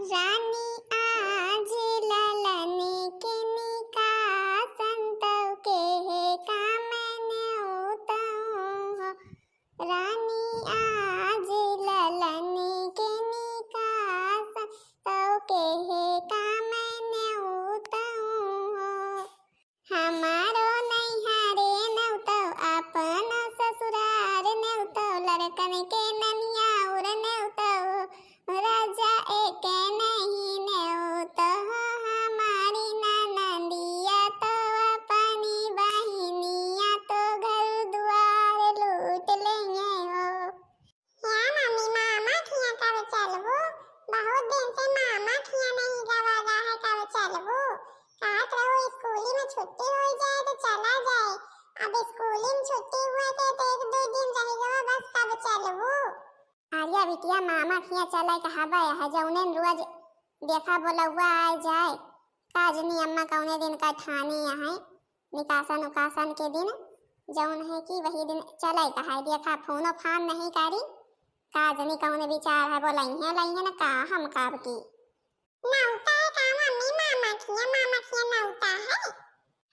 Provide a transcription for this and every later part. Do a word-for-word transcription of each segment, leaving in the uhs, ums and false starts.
रानी आज ललन के निकासन तौ के है काम नेउतौ हो। रानी आज ललन के निकासन तौ के है काम नेउतौ हो। हमारो नैहरे नेउतौ, अपन ससुरार नेउतौ, लड़कन के ननियाउर नेउतौ, राजा एक नहीं नेउतौ, हमारी ननदिया तौ अपनी बहिनिया तौ घर दुआर लूट लेइहैं हो। या मम्मी, मामा खिया कब चलबू? बहुत दिन से मामा खिया नहीं गवा गा है, कब चलबू? कहत रहू स्कूली में छुट्टी होइ जाए तो चला जाए। अब स्कूली में छुट्टी हुए के तो एक दो दिन रह गवा, बस कब चलबू? अरे बिटिया, मामा खिया चले कहबे है, जौने रोज देखा बोलौआ आए जाए। का जनी अम्मा कौने दिन का ठानी है निकासन उकासन के दिन, जौन है कि वही दिन चले कहाई। देखा फोनो फान नहीं करी, का जनी कौन विचार है, बोलइहैं लइहैं न का हम काब की। नौता है का मम्मी, मामा खिया, मामा खिया नौता है?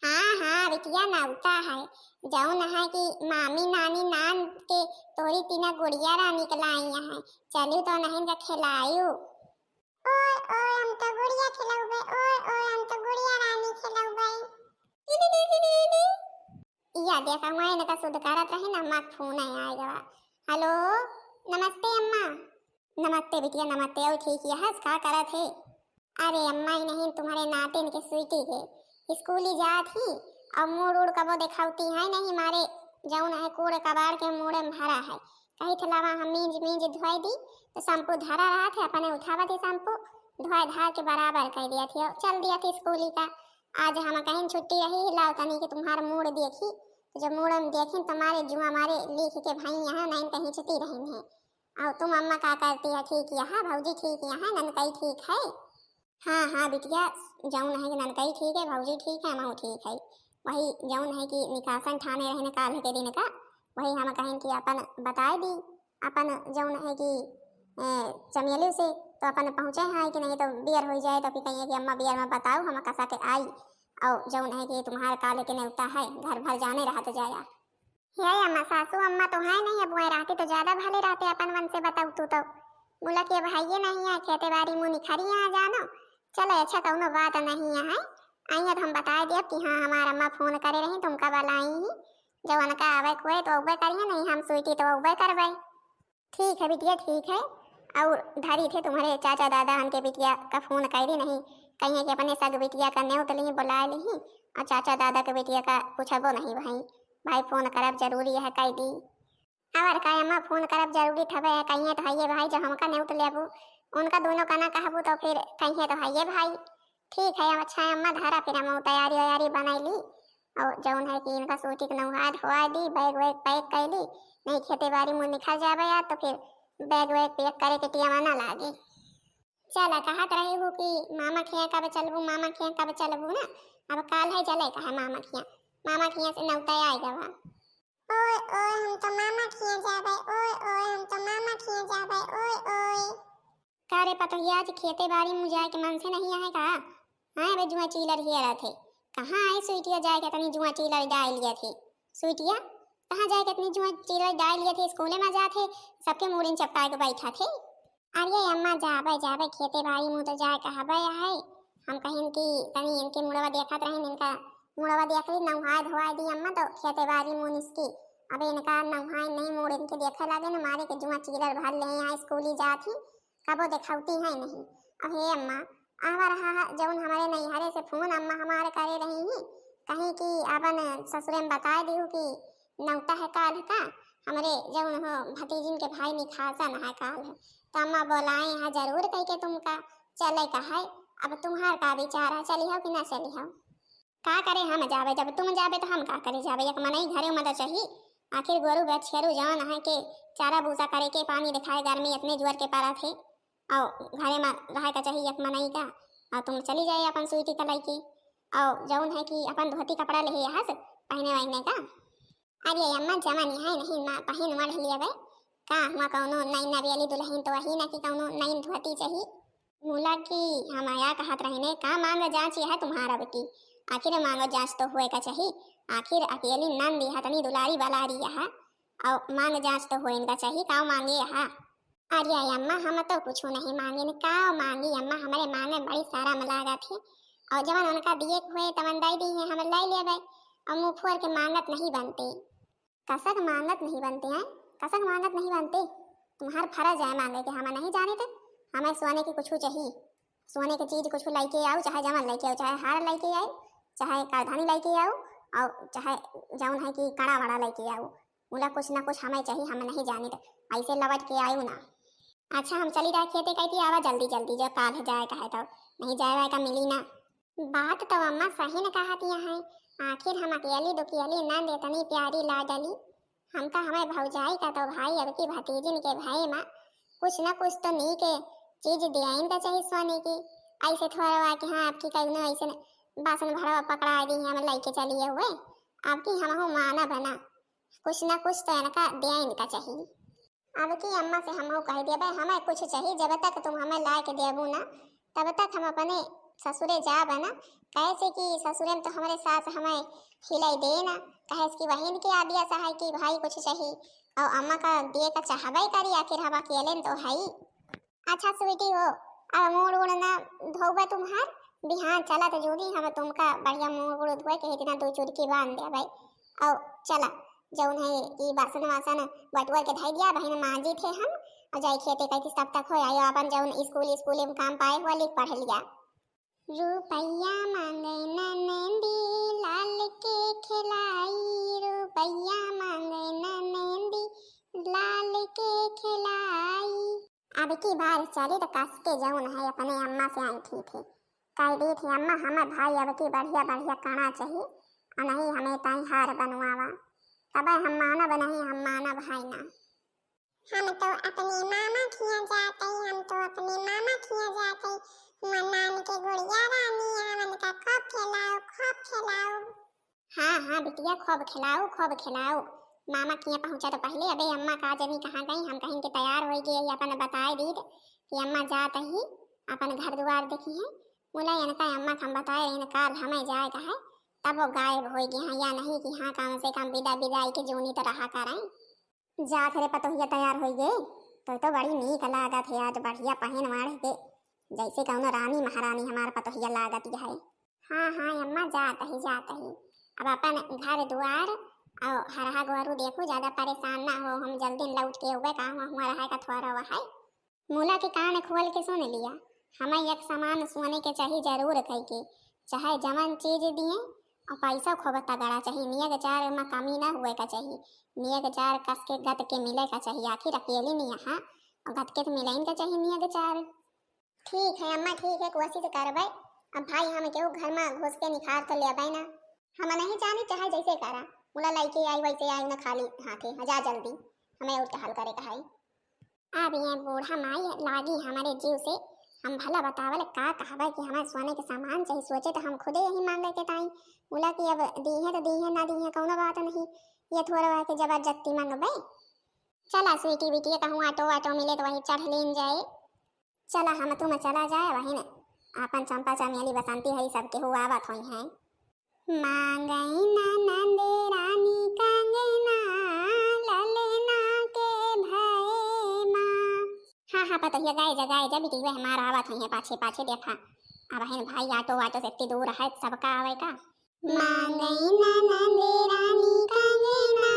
हाँ हाँ बिटिया, नौता है, जौन है कि मामी नानी नान के तोरी तीना गुड़िया रानी के लाई है, चलू तो नहीं जा खिलायू। ओए, ओए, हम तो गुड़िया खेलौबे, ओए, ओए, हम तो गुड़िया रानी खेलौबे। इया देखा, हुआ इनका सुध करत रही ना, अम्मा के फोन आए गवा। हेलो, नमस्ते अम्मा। नमस्ते बिटिया, नमस्ते। और ठीक यहस, का करत है? अरे अम्मा, ही नहीं तुम्हारे नातिन के स्वीटी के स्कूली जात ही, और मूड़ उड़ कबो देखावती है नहीं, मारे जौन है कूड़ कबाड़ के मूड़े में भरा है। कही थे लावा हम मींज मींज धोए दी, तो शैम्पू धरा रहा थे, अपने उठावा थे शैम्पू, धोए धार के बराबर कर दिया थे, चल दिया थे स्कूली का। आज हम कहीं छुट्टी रही, लाओ तनी के तुम्हार मूड़ देखी, तो जब मूड़ में देखी तुम्हारे जुआ मारे लिख के भाई यहाँ नहीं कहीं छुट्टी रही है। और तुम अम्मा का करती है, ठीक यहाँ, भौजी ठीक यहाँ, ननकई ठीक है? हाँ हाँ बिटिया, जौन है कि ननकई ठीक है, भौजी ठीक है, हमहू ठीक है। वही जौन है कि निकासन ठाने रहे न काल्ह के दिन का, वही हम कहें कि अपन बताए दी, अपन जौन है कि, ए, चमेली से, तो अपन पहुँचे हैं कि नहीं तो बियर हो जाए, तो फिर कहिए कि अम्मा बियर में बताओ, हम कसा के आई, और जौन है कि तुम्हारे काल्ह के नेवता है, घर भर जाने रहत जाया। हे अम्मा, सासू अम्मा तो है नहीं, अब वहीं रहती तो ज्यादा भले रहते, अपन मन से बताऊ तू तो। बोला कि अब है ये नहीं है, खेते बारी मुँह निखरी यहाँ जानो। चलो अच्छा, कौनो बात नहीं है, आई है तो हम बताए दिया कि हाँ, हमार अम्मा फोन करे रही, तुमका बुलाई ही, जब उनका आवे कोई तो अउबे करिए, नहीं हम स्वीटी तो अउबे करबे। ठीक है बिटिया, ठीक है। और धरी थे तुम्हारे चाचा दादा हन के बिटिया का फोन करी नहीं, कहिए कि अपने सग बिटिया का नेउत ली, बुलाए ली, और चाचा दादा के बिटिया का पूछबो नहीं भाई, भाई फोन करब जरूरी है, कह दी। और का अम्मा, फोन करब जरूरी थवे है, कहिए तो हइये भाई, जो हमका नेउत लेबू, उनका दोनों का ना कहबू तो फिर कहिए तो हइये भाई। ठीक है, अच्छा अम्मा, धरा फिर हम तैयारी वैयारी बनाई ली, और जौन है कि इनका स्वीटी के नहाए धोआए दी, बैग वैग पैक कर ली, नहीं खेते बारी मुँह निकल जाबे यार, तो फिर बैग वैग पैक करे के टियावा ना लागे। चला, कहत रही हूँ कि मामा खिया कब चलबू, मामा खिया कब चलबू ना, अब काल्ह है चले का है मामा खिया, मामा खिया से नौता आए गवा। ओए, ओए, हम तो मामा खिया जाबे, ओए, ओए, हम तो मामा खिया जाबे, ओए, ओए। का रे पतोहिया, आज खेते बारी मुँह जाए के मन से नहीं आहे का? हाँ, अबे जुआ चीलर हियरा थे। कहाँ आई स्वीटिया जाए के तनी जुआ चीलर डाल लिया थे? स्वीटिया, कहाँ जाए के तनी जुआ चीलर डाल लिया थे? स्कूले में जात है, सबके मूड़िन चपकाए के बैठा थे। अरे अम्मा, जाबे, जाबे, खेते बारी मुँह तो जाए कहबे आहे। हम कहिन कि तनी इनके मुड़वा देखत रहिन, इनका मुड़वा देख ली, नहाए धोआए दी अम्मा, तो खेते बारी मुँह निसकी। अब इनका नहाए नहीं, मूड़ इनके देखे लागे न, मारे के जुआ चीलर भर ले यहाँ स्कूली जात ही, कबो देखावती है नहीं। अब हे अम्मा, आवा रहा है जौन हमारे नैहरे से फोन अम्मा हमारे करे रही ही, कहीं कि अपन ससुरे में बताए दिहू कि नौता है काल्ह का, हमरे जौन हो भतीजिन के भाई निकासन है काल्ह, तो अम्मा बोलाए हैं जरूर कह के तुमका, चले का है। अब तुम्हार का विचार है, चली हो कि ना चली हो? का करे हम जाबे, जब तुम जाबे तो हम का करे जाबे, एक मनई घरे में तो चाही। आखिर गोरू बछेरू जौन है के चारा भूसा करे के, पानी दिखाए, गर्मी इतने जोर के पड़ा थे, और घरे में रहे का चाही एक मनई का, और तुम चली जाए अपन स्वीटी का लइके, और जौन है कि अपन धोती कपड़ा ले हस पहने वहने का। अरे अम्मा, जवन है नहीं माँ, पहिन ओढ़ लेबे। का हुआ कौनो नई नवेली दुल्हन तो वही ना कि कौनो नई धोती चाही। मुला कि हम या कहत रहिने, का मांग जांच यह तुम्हार अब की? आखिर मांग जांच तो होए का चाही, आखिर अकेली नंद यह तनी दुलारी बलारी यह, और मांग जांच तो होए इनका चाही, का मांगे यह? अरे अम्मा, हम तो कुछ नहीं मांगे न, का मांगी अम्मा, हमरे मांगे बड़ी शरम लागत है, और जवन उनका दिए के होए तवन दे दी है, हम ले लेबे, और मुंह फोर के मांगत नहीं बनते। कसक मांगत नहीं बनते हैं, कसक मांगत नहीं बनते। तुम्हार फर्ज है मांगे के, हम नहीं जाने थे। हमें सोने के कुछ चाहिए, सोने के चीज कुछ लेके आओ, चाहे जवन लेके आओ, चाहे हार लेके आओ, चाहे करधनी लेके आओ, और चाहे जवन है कि कड़ा वड़ा लेके आओ। मुला कुछ ना कुछ हमें चाहिए, हम नहीं जाने थे। ऐसे लवट के आयो ना। अच्छा, हम चली रहा खेते कहती, आवा जल्दी जल्दी, जब काल है जाए का है तब, नहीं जाए वाए का मिली ना। बात तो अम्मा सही न कहत हैं, आखिर हम अकेली दुकेली नंद इतनी प्यारी लागली। हमका हमें भौजाई का तो भाई अब की भतीजिन के भाई माँ कुछ न कुछ तो नीक चीज दियाइन का चाही सोने की। ऐसे थोड़ा हुआ कि हाँ, आपकी कहीं ऐसे बासन भरवा पकड़ा दी है, हम लेके चलिए हुए, आपकी हमहू माना बना, कुछ न कुछ तो इनका दियाइन का चाही। अब की अम्मा से हमहू कह देबे, हमें कुछ चाही, जब तक तुम हमें ला के देबू ना, तब तक हम अपने ससुरे जाब ना। कैसे कि ससुरे में तो हमरे सास हमें खिलाई दे ना, कहे कि बहिन के आदिया सहाय कि भाई कुछ चाही, और अम्मा का दिए का चाहबे करी, आखिर हम अकेले तो हई। अच्छा स्वीटी हो, अब मूड़ उड़ ना धोबे तुम्हार, बिहान चला तो जूनी हम तुमका बढ़िया मूड़ उड़ धोए के इतना दो चुरकी बांध देबे। और चला, जौन है ई बासन वासन बटुआ के धई दिया, बहिन मांजी थे हम, और जाई खेते कहती तब तक हो आयो अपन जौन स्कूल, स्कूल में काम पाए हुआ लिख पढ़ लिया। रुपया मांगे ननदी लाल के खिलाई, रुपया मांगे ननदी लाल के खिलाई। अब की बार चली तो कस के जौन है अपने अम्मा से आई थी थे, कह दी थी, "अम्मा, हमें भाई अब की बढ़िया बढ़िया कणा चाही, और नहीं हमें ताई हार बनवावा।" तबे हम मानब नहीं, हम मानब है ना। हम तो अपने मामा खिया जाते, हम तो अपने मामा खिया जाते। हुआ नान के गुड़िया रानी है, उनका खूब खिलाओ, खूब खिलाओ। हाँ, हाँ बिटिया, खूब खिलाओ, खूब खिलाओ। मामा किया पहुँचा तो पहले, अबे अम्मा का जनी कहाँ गई, हम कहीं के तैयार हो गए, अपन बताए दीद कि अम्मा जात ही अपन घर दुआर देखी है। मुला इनका अम्मा का हम बताए रहे, काल हमें जाए का है, तब वो गायब हो गए हैं, या नहीं कि हाँ, कम से कम विदा विदाई के जोनी तो रहा करें। जात रे पतोहिया तैयार होई गे, तो, तो बड़ी नीक लागत है आज, बढ़िया पहन ओढ़ के, जैसे कौनो रानी महारानी हमार पतोहिया लागत है। हाँ, हाँ अम्मा, जात ही, जात ही। अब अपन घर दुआर और हरहा गोरू देखो, ज्यादा परेशान ना हो, हम जल्दी लौट के हुए, काम हुआ रहा का थोड़ा हुआ है। मुला के कान खोल के सुन लिया, हमें एक समान सोने के चाही जरूर कह के, चाहे जवन चीज दिए, और पैसा खूब तगड़ा चाही, नियग चार में कमी ना हुए का चाही, नियग चार कस के गत के मिले का चाही, आखिर अकेली नहीं यहाँ, और गत के तो मिले का चाही नियग चार। ठीक है अम्मा, ठीक है, कोशिश करबे। अब भाई हम केहू घर में घुस के निखार तो लेबे ना, हम नहीं जाने चाहे जैसे करा, मुला लइके आई वैसे आई ना खाली हाथे, जा जल्दी, हमें और हल करे का है। अब ये बूढ़ा माई लागी हमारे जीव से, हम भला बतावल का कहबे कि हमारे सोने के सामान चाही, सोचे तो हम खुदे यही मांगे के ताई। बोला कि अब दीहे तो दीहे, ना दीहे कौनो बात नहीं, ये थोड़ा है कि जबरदस्ती मांगबे। चला स्वीटी बिटिया, कहूँ ऑटो वाटो मिले तो वही चढ़ लेन जाए। चला हम तुम चला जाए, वही न अपन चंपा चमेली बसंती है, सबके हुआ आवत होई हैं। मांगई ननद रानी कंगना, ललना के भए माँ। हाँ, हाँ, पतोहिया गाए जा, गाए जा, बिटिया हमार आवत है पाछे, पाछे देखा। अब है भाई, ऑटो वाटो से इतनी दूर है, सबका आवे का। मांगई ननद रानी कंगना,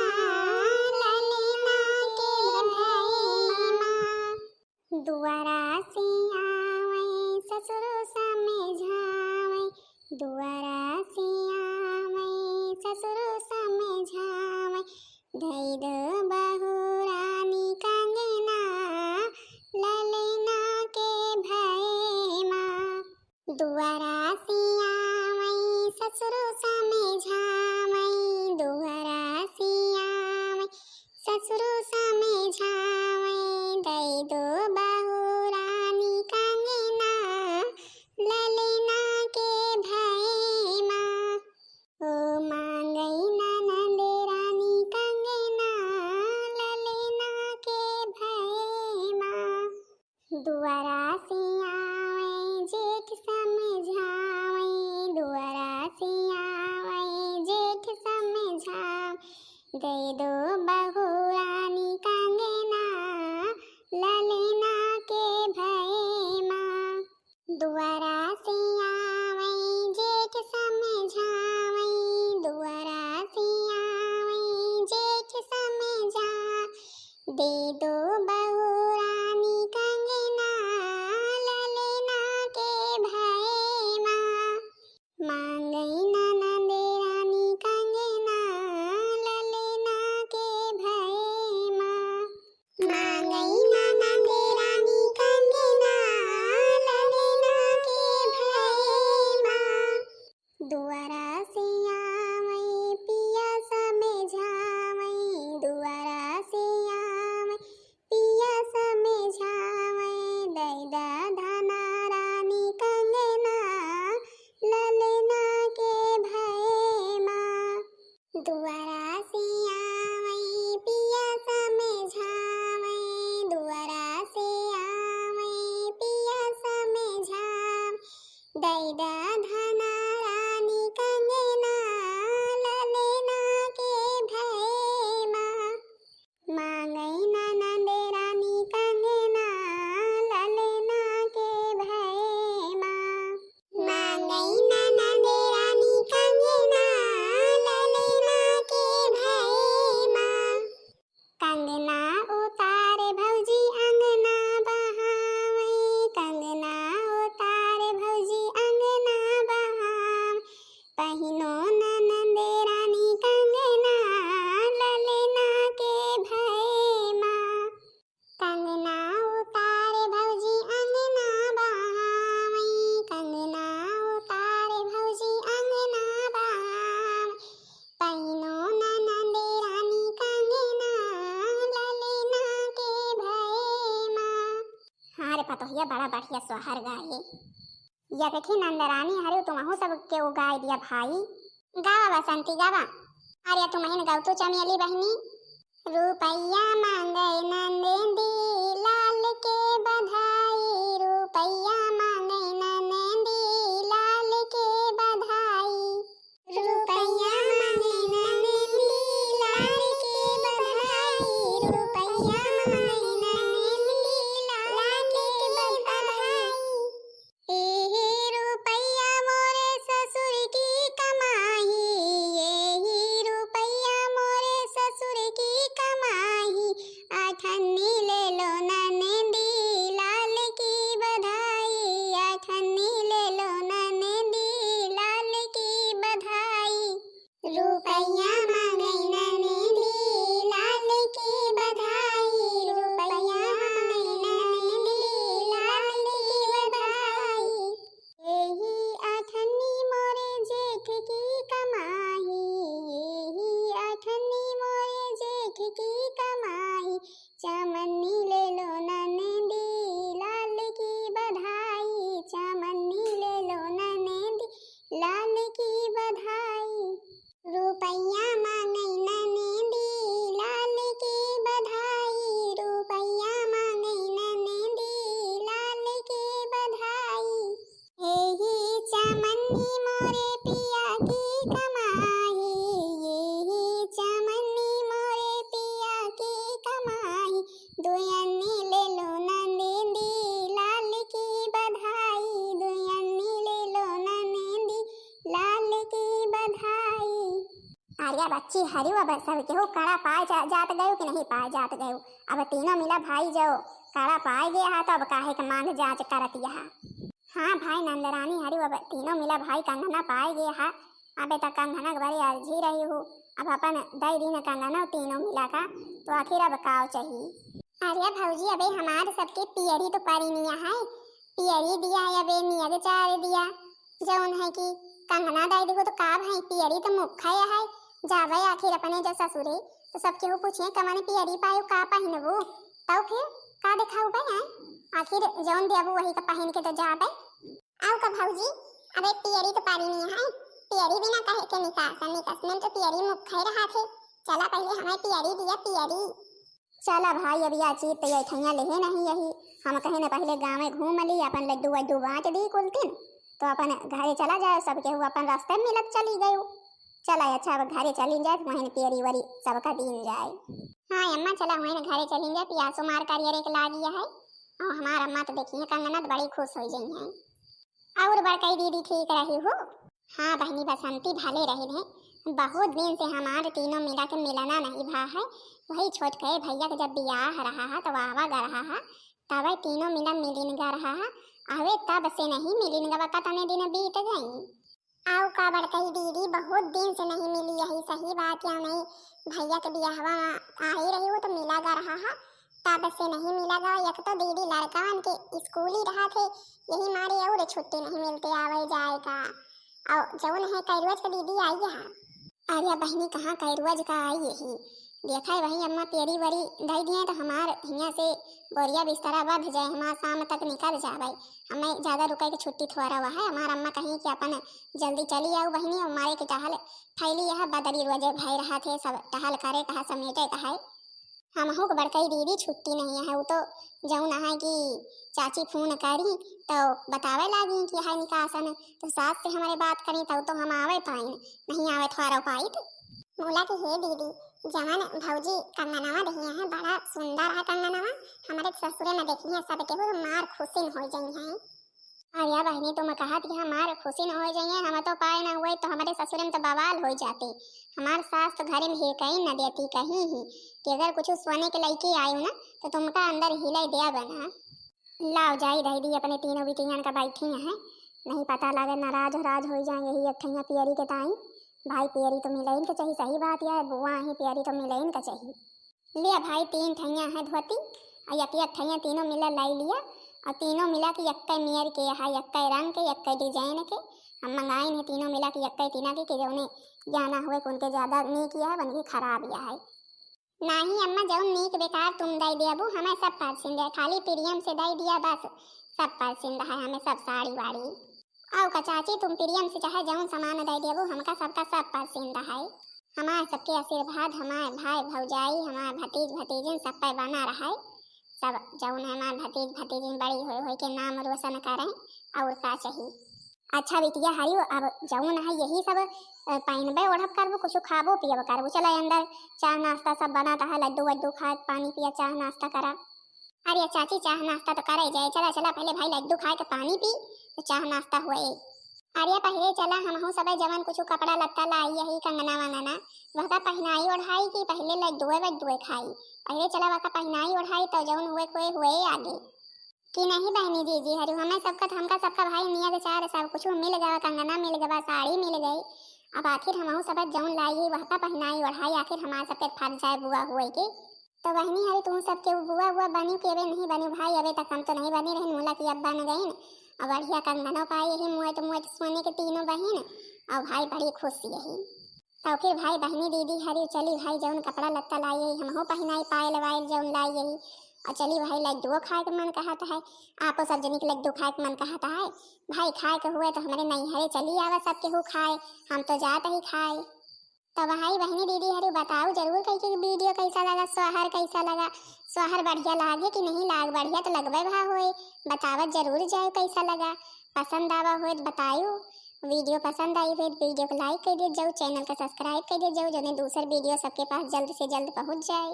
ललना के भए माँ। दुआरा से आवै ससुर समझावै, दुआरा से आवै ससुर समझावै, धई दो बहू रानी कंगना, ललना के भए माँ। दुआरा से आवै ससुर समझावै, दुआरा से आवै ससुर समझावै, दई दो बहू रानी कंगना, ललना के भए माँ। ओ मांगई ननद रानी कंगना, ललना के भए माँ। दुआरा से आ दे दो बहू रानी कंगना, ललना के भए माँ। दुआरा से आवै जेठ समझावै, दुआरा से आवै जेठ समझा। दे दो बहू रानी कंगना, ललना के भए माँ। मांगै ननद रानी कंगना, ललना के भए माँ। मांगै ननद रानी कंगना, ललना के भए माँ। दुआरा से आवै पिया समझावै, दुआरा से आवै पिया समझावै, दै दा धना रानी कंगना, ललना के भए माँ। दुआरा से आवै पिया समझावै, दुआरा से आवै पिया समझावै, दै दा धना रानी कंगना, ललना के भए माँ। मांगै ननद रानी कंगना, ललना के भए माँ। मांगै ननद रानी कंगना, ललना के भए माँ। कंगना उतार भौजी अंगना बहावै, कंगना उतार भौजी अंगना बहावै। पहिनो ननद रानी कंगना, ललना के भए माँ। कंगना उतार भौजी अंगना बहावै, कंगना उतार भौजी अंगना बहावै। पहिनो ननद रानी कंगना, ललना के भए माँ। हाँ रे पतोहिया, बड़ा बढ़िया सोहर गाए। या देखी नंदरानी हरे, तुमहू सब के उ गाय दिया भाई। गावा बसंती, गावा। अरे तुमहिन गाव तू चमेली बहिनी। रुपया मांगै नंदी लाल के बधाई, रुपया मांगै नंदी लाल के बधाई। रुपया मांगै नंदी लाल के बधाई, रुपया मांगै नंदी लाल के बधाई। एही रुपया मोरे ससुर की कमाई, एही रुपया मोरे ससुर की कमाई। अठन्नी ले लो ननदी लाल की बधाई, अठन्नी ले लो ननदी लाल की बधाई। रुपया मांगै ननदी लाल की बधाई, रुपया मांगै ननदी लाल की बधाई। एही अठन्नी मोरे जेठ की कमाई, एही अठन्नी मोरे जेठ की कमाई। चमन्नी ले लो ननदी लाल की बधाई, चमन्नी ले लो ननदी लाल की बधाई। रुपया मांगै ननदी लाल की बधाई, रुपया मांगै ननदी लाल की बधाई। एही चमन्नी मोरे पिया की कमाई, एही चमन्नी मोरे पिया की कमाई। दुयन्नी ले लो ननदी लाल की बधाई, दुयन्नी ले लो ननदी लाल की बधाई। अरे बच्ची हरिउ, अब सब केहू कड़ा पाए जा, जात गयो कि नहीं पाए जात गयो? अब तीनों मिला भाई जो कड़ा पाए गया है, तो अब काहे के मांग जांच करत यहा? हाँ भाई नंदरानी हरिउ, अब तीनों मिला भाई कंगना पाए गया है। अबे त कंगना के बड़ी अर्जी रही हूँ, अब अपन दई दिन कंगना तीनों मिला का, तो आखिर अब काव चाहिए? अरे भौजी, अबे हमार सबके पियरी तो परिनिया है, पियरी दिया है, अबे नियत चार दिया, जौन है कि कंगना दई दिहु तो का भाई, पियरी तो मुख्य है, जावे आखिर अपने जो ससुरे, तो सब केहू पूछे कवन पियरी पायो, का पहिनबू, तब फिर का देखाऊ बे हैं? आखिर जौन देबू वही का पहिन के तो जाबे। आउ का भौजी, अबे पियरी तो पारी नहीं है, पियरी बिना कहे के निकास, निकास में तो पियरी मुख्य रहा थे। चला पहले हमें पियरी दिया, पियरी। चला भाई, अब या चीज तो ये ठैया लेहे नहीं यही। हम कहे न पहले गाँव घूम ली, अपन लड्डू वड्डू बांट दी कुल दिन, तो अपन घरे चला जाए, सब केहू अपन रास्ते में मिलत चली गयो। चला अच्छा, अब घरे चलिन जाए, वहीं पियरी वरी सबका दीन जाए। हाँ अम्मा, चला वहीं घरे चलिन जाए, पियासो मार करियर एक लागी है। और हमार अम्मा तो देखिए कंगना तो बड़ी खुश हो जाई हैं। और बड़कई दीदी ठीक रही हो? हाँ बहिनी बसंती भले रही है, बहुत दिन से हमार तीनों मिला के मिलना नहीं भा है। वही छोट के भैया के जब बियाह रहा है तो आवा गा रहा है, तब तीनों मिला मिलिन गा रहा है। अबे तब से नहीं मिलिन गा, कतने दिन बीत गई। आउ का बड़कई दीदी, बहुत दिन से नहीं मिली, यही सही बात या नहीं? भैया के बियाहवा में आई रही हो तो मिला गा रहा है, तब से नहीं मिला गा। एक तो दीदी लड़कवन के स्कूली रहा थे, यही मारे और छुट्टी नहीं मिलते आवे जाए का। और जौन है कैरुअज के दीदी आई है। अरे बहिनी, कहाँ कैरुअज का आई यही? देखा है वही अम्मा पेरी वरी दई दिए तो हमार हियाँ से बोरिया बिस्तरा बध जाए, हमार शाम तक निकल जावे। हमें ज्यादा रुके के छुट्टी थोड़ा हुआ है। हमार अम्मा कहीं कि अपन जल्दी चली आऊ बहिनी, और मारे के टहल फैली यह बदरी रोजे भय रहा थे, सब टहल करे कहा समेटे कहा। हमहू के बड़कई दीदी छुट्टी नहीं है, वो तो जौन है कि चाची फोन करी तो बतावे लागी कि है निकासन, तो सास से हमारे बात करी तब तो हम आवे पाइन, नहीं आवे थोड़ा पाइत। बोला कि हे दीदी, जवन भौजी कंगनवा दहिया है बड़ा सुंदर है कंगनवा, हमारे ससुरे में देखी है सब केहू तो मार खुशिन हो जाई है। अरे बहिनी, तुम कहत कि हमार खुशिन हो जाइए, हम तो पाए ना हुए तो हमारे ससुरे में तो बवाल हो जाते। हमार सास तो घरे में हिरकई न देती कहीं ही कि अगर कुछ सोने के लइके आयु ना तो तुमका अंदर हिलाई दिया बना। लाओ जाई दई दी अपने तीनों बिटियन का बैठी हैं, नहीं पता लगे नाराज हराज हो जाए यही एक ठैया पियरी के ताई। भाई पियरी तो मिलइन के चाहिए, सही बात यह है, बुआ ही पियरी तो मिलइन के चाहिए। लिया भाई, तीन ठैया है धोती, और एक एक ठैया तीनों मिला लाई लिया, और तीनों मिला के यक्के मेर के है, यक्के रंग के, यक्के डिजाइन के। हम मंगाइन है तीनों मिला के यक्के तीना के, कि जौने ज्ञाना हुए कि उनके ज्यादा नीक यह है, उनके खराब यह है। नाही अम्मा, जौन नीक बेकार तुम दई दियाबू, हमें सब पसंद है, खाली प्रियम से दई दिया बस, सब पसंद है हमें, सब साड़ी वाड़ी। आओ का चाची, तुम प्रियम से चाहे जौन सामान दई दियाबू, हमका सबका सब पसंद है। हमार सबके आशीर्वाद, हमार भाई भौजाई, हमार भतीज भतीजिन सब पे बना रहे। सब जौन है हमार भतीज भतीजिन बड़ी होई होई के नाम रोशन करें, और का चाहिए। अच्छा बिटिया हरियो, अब जौन है यही सब, अ, पहिनबे ओढ़ब करबू, कुछ खाबो पियब करबू। चला अंदर चाह नाश्ता सब बनाता है, लड्डू वड्डू खा, पानी पिया, चाह नाश्ता करा। अरे चाची, चाह नाश्ता तो करे जाए, चला चला पहले भाई लड्डू खाए के पानी पी, तो चाह नाश्ता हुए। अरे पहले चला हमहू सब जवन कुछ कपड़ा लत्ता लाई यही कंगना वंगना, वहका पहनाई ओढ़ाई की पहले लड्डुए वड्डुए खाई। पहले चला वहका पहनाई ओढ़ाई तो जौन हुए कोई हुए आगे। कि नहीं बहनी दीदी हरु, हमें सबका, हमका सबका भाई निया के चार सब कुछ मिल गवा, कंगना मिल गवा, साड़ी मिल गई। अब आखिर हमहू सब जौन लाई वहका पहनाई ओढ़ाई, आखिर हमार सबके फर्ज है बुआ हुए के। तो बहनी हरु, तू सबके बुआ बुआ बनी के अबे नहीं बनी भाई, अबे तक हम तो नहीं बनी रही, मुला की अब बन गई। अब बढ़िया कंगनो पाई यही मोट मोट सोने के तीनों बहिन, और भाई बड़ी खुश यही। तो फिर भाई बहनी दीदी हरी चली भाई जौन कपड़ा लत्ता लाई हमहू पहिनाई पायल वायल जौन लाई यही। और चली भाई लड्डुओ खाए के मन कहत है, आपो सब जनी के लड्डू खाए के मन कहत है। भाई खाए के हुए तो हमारे नैहरे चली आवा सब केहू खाए, हम तो जात ही खाए। तो भाई बहनी दीदी हरी बताओ जरूर कही कि वीडियो कैसा लगा, सोहर कैसा लगा, सोहर बढ़िया लागे कि नहीं लाग, बढ़िया तो लगबे भा होए, बतावत जरूर जाए कैसा लगा, पसंद आवा होए तो बतायो। वीडियो पसंद आई हुई तो वीडियो को लाइक कर दिया जाओ, चैनल का सब्सक्राइब कर दिया जाओ, जौने दूसर वीडियो सबके पास जल्द से जल्द पहुँच जाए।